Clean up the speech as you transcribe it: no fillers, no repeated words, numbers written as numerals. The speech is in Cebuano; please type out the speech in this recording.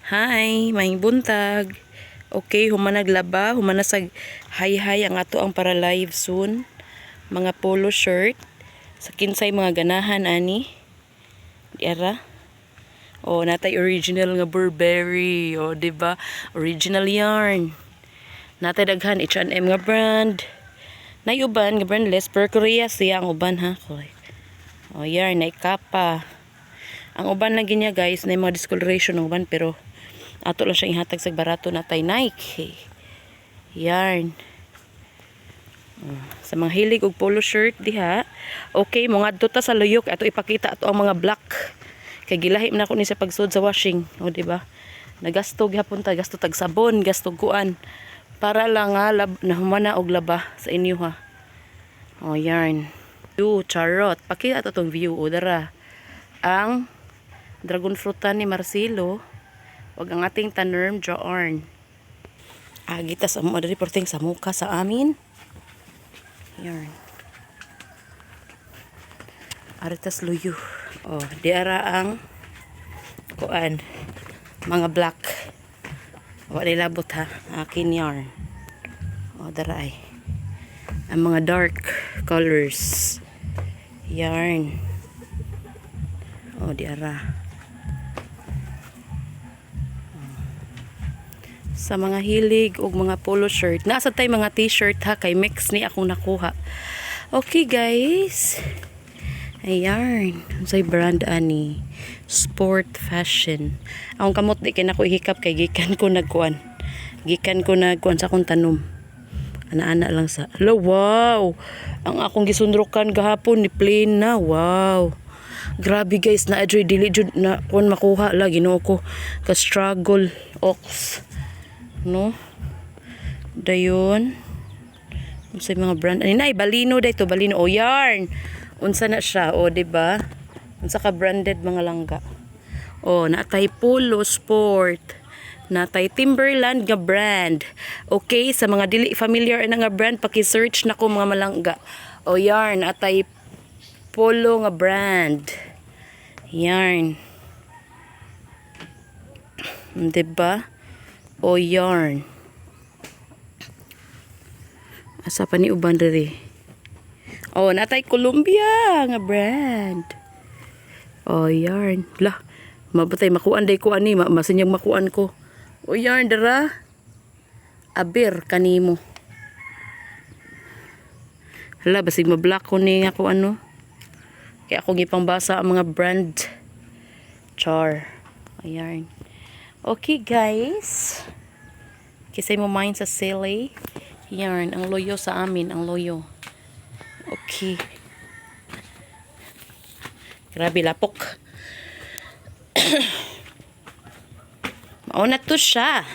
Hi, maayong buntag. Okay, human naglaba, human na sa hay-hay ang ato ang para live soon. Mga polo shirt. Sa kinsay mga ganahan ani. Era. Oh, natay original nga Burberry, oh, di ba? Original yarn. Natay daghan H&M nga brand. Nay uban nga brandless per Korea siya ang uban ha. Koy. Oh, yarn nay Kappa. Ang uban lagi niya, guys, na mga discoloration ang uban pero ato lang siyang ihatag sa barato. Natay Nike. Yarn. Oh, sa mga hilig og polo shirt diha, okay, mo ngadto ta sa luyok ato ipakita ato ang mga black. Kay gilahi man ako ni sa pagsud sa washing, o di ba? Nagasto gihapon ta, gasto tag sabon, gasto kuan para lang nga lab, nahumana og laba sa inyo ha. Oh, yarn. View, charot. Pakita ato tong view o dara. Ang dragon fruit ni Marcelo ug ang ating tanerm joorn. Agi ta sa mo diri perting sa muka sa amin. Yarn. Aritas luyo. Oh, di ara ang kuan mga black. Wa labot ha. Akin yarn. Oh, dara ay. Ang mga dark colors. Yarn. Oh, di ara. Oh. Sa mga hilig og mga polo shirt. Nasa tay mga t-shirt ha kay mix ni akong nakuha. Okay, guys. Ayan. Unsay brand ani? Sport fashion. Akong kamot di kay nako ihikap kay gikan ko nagkuan. Gikan ko nagkuan sa akong tanom. Ana-ana lang sa. Hello, wow. Ang akong gisundrokan gahapon ni plain na. Wow. Grabe, guys, na adjoy dili jud na kuan makuha la, Ginoo ko. Ka struggle ox. No? Dayon. Unsay mga brand ani nay Balino dayto, Balino o yarn. Unsa na siya o, di ba? Unsa ka branded, mga langga. O, natay Polo Sport. Natay Timberland nga brand. Okay, sa mga dili familiar na nga brand, paki-search na ko, mga malangga. O yarn, natay Polo nga brand. Yarn. 'Di ba? O yarn. Asa pa ni uban diri? Oh, natay Columbia nga brand. Oh, yarn. Lah, mabutay makuan day ko ani, masinyag makuan ko. O yarn dara. Aber kanimo. Hala, basig ma-block ko ni ako ano. Kaya ako gipangbasa ang mga brand. Char. Ayan. Okay, guys. Kisay mo mind sa silly. Yarn. Ang loyo sa amin. Ang loyo. Okay. Grabe, lapok. Mauna to siya.